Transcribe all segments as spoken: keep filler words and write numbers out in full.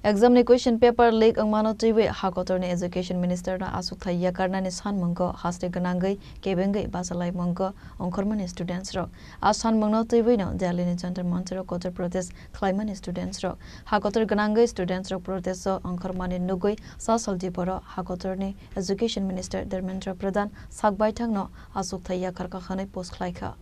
Exam ni question paper leak wngmano twiwi ha kotorni Education Minister no achukthai yakarnani sanmungo haste gwnangwi kebengwi bachalaimung ongkhormani students rok. A sanmungno twiwi no Delhi ni Jantar Mantar o kotor protest khlaimani students rok. Ha kotor gwnangwi students rok protest o ongkhormani nugwi sasol diboro ha kotorni Education Minister Dharmendra Pradhan sak baithang no achukthai yakarkha hwnwi post khlaikha.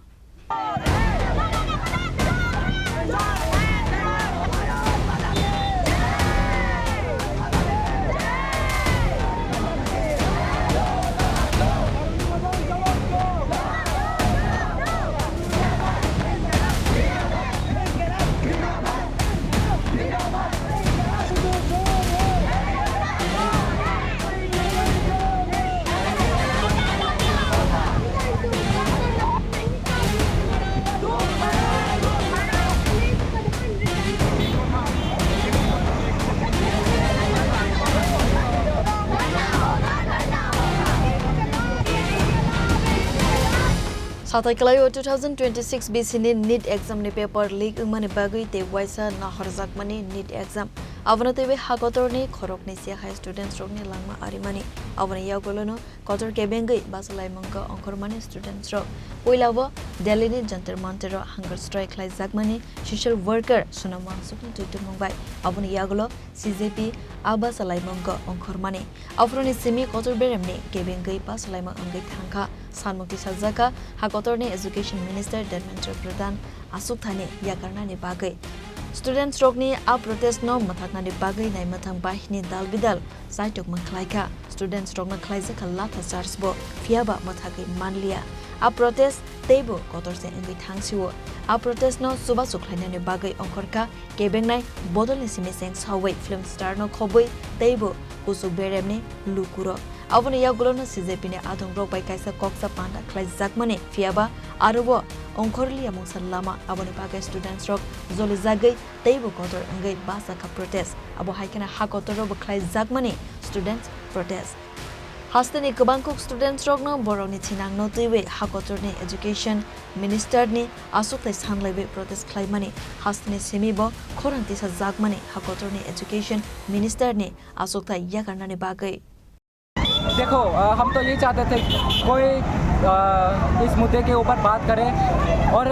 Satai kwlaio two thousand twenty-six B C ni NEET exam ni paper leak wngmani bagwi tei waisa nahorjakmani NEET exam. Abono twiwi ha kotorni khoroknwi se hai students rokni langma arimani. Aboni yagulono kotor kebengwi bachalaimung ongkhormani students rok. Puila o Delhi ni Jantar Mantar o hunger strike khlaijakmani social worker Sonam Wangsuk ni twitter mung bai. Aboni yagulo C J P a bachalaimung ongkhormani. Aphuruni simi kotor beremni kebengwi bachalaimung wngwi thangkha. Sanmung tisajakha ha kotorni Education Minister Dharmendra Pradhan achukthani yakarnani bagwi. Students rokni a protest no mwthaknani bagwi naimwthang bahini dal bidal chaitok mwkhlaikha. Students rokno khlaijakha latha charge bo, phiyaba mwthagwi manliya. A protest teibo kotor se wngwi thangsio. A protest no chubachu khlainani bagwi ongkhorkha kebengnai bodolni simi cheng sawi film star no khobwi teibo kuchuk beremni lukurok. Aboni yagulono C J P ni adongrok bai kaisa koksa panda khlaijakmani, phiyaba aro o ongkhorliya mungsa lama. Aboni bagwi students rok jolijagwi teibo kotor wngwi bachakha protest. Abo hai kheno ha kotoro bo khlaijakmani students protest. Hasteni kwbangkuk students rokno borokni thinangno twiwi ha kotorni education minister ni achukthai sanlaiwi protest khlaimani. Hasteni simi bo khorang tisajakmani ha kotorni education minister ni achukthai yakarnani bagwi. देखो, अ, हम तो ये चाहते थे कोई, अ, इस मुद्दे के ऊपर बात करे और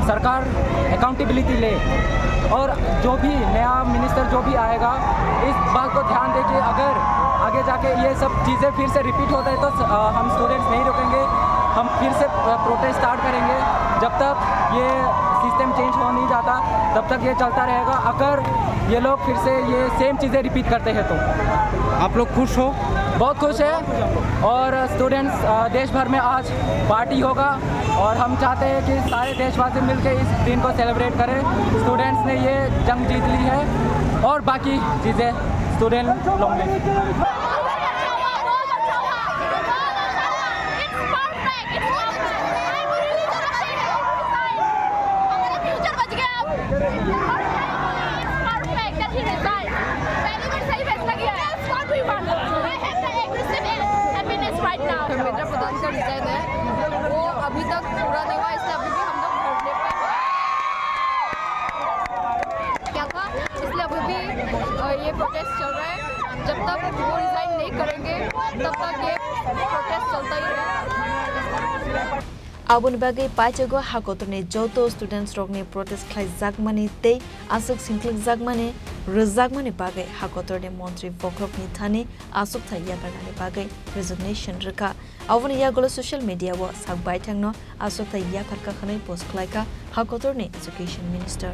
सरकार अकाउंटेबिलिटी ले, और जो भी नया मिनिस्टर जो भी आएगा, इस बात को ध्यान दे कि अगर आगे जाके ये सब चीज़ें फिर से रिपीट होता है तो, अ, हम स्टूडेंट्स नहीं रुकेंगे, हम फिर से, अ, प्रोटेस्ट स्टार्ट करेंगे। जब तक ये सिस्टम चेंज हो नहीं जाता, तब तक ये चलता रहेगा। अगर ये लोग फिर से ये सेम चीज़ें रिपीट करते हैं तो। आप लोग खुश हो? बहुत खुश है। और स्टूडेंट्स, अ, देश भर में आज पार्टी होगा और हम चाहते हैं कि सारे देशवासी मिलकर इस दिन को सेलिब्रेट करें। स्टूडेंट्स ने ये जंग जीत ली है और बाकी चीज़ें स्टूडेंट लोग ने। It's perfect. It's perfect. I would really love to resign. हमारा फ्यूचर बच गया अब। It's perfect that he resigned. पहली बार सही फैसला किया है। That's what we want. I have the aggressive happiness right now. Dharmendra प्रधान का रिजाइन है, वो अभी तक पूरा नहीं हुआ, इसलिए अभी भी हम लोग धरने पे क्या था, इसलिए अभी भी, अ, ये प्रोटेस्ट चल रहा है। जब तक वो रिजाइन नहीं करेंगे, तब तक ये प्रोटेस्ट चलता ही रहेगा। Aboni bagwi paithago ha kotorni joto students rokni protest khlaijakmani tei aswk singklikjakmani rwjakmani bagwi ha kotorni montri bokhorokni thani achukthai yakarnani bagwi resignation rwkha. Aboni yagulo social media o sak baithangno achukthai yakarkha hwnwi post khlaikha ha kotorni Education Minister.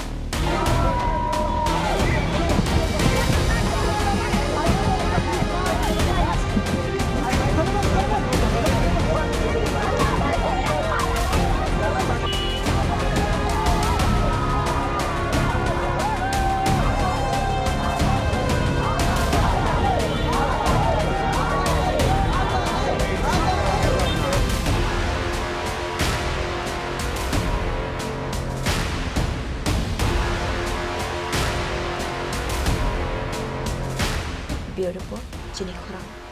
Bureau Report, Chini Khorang.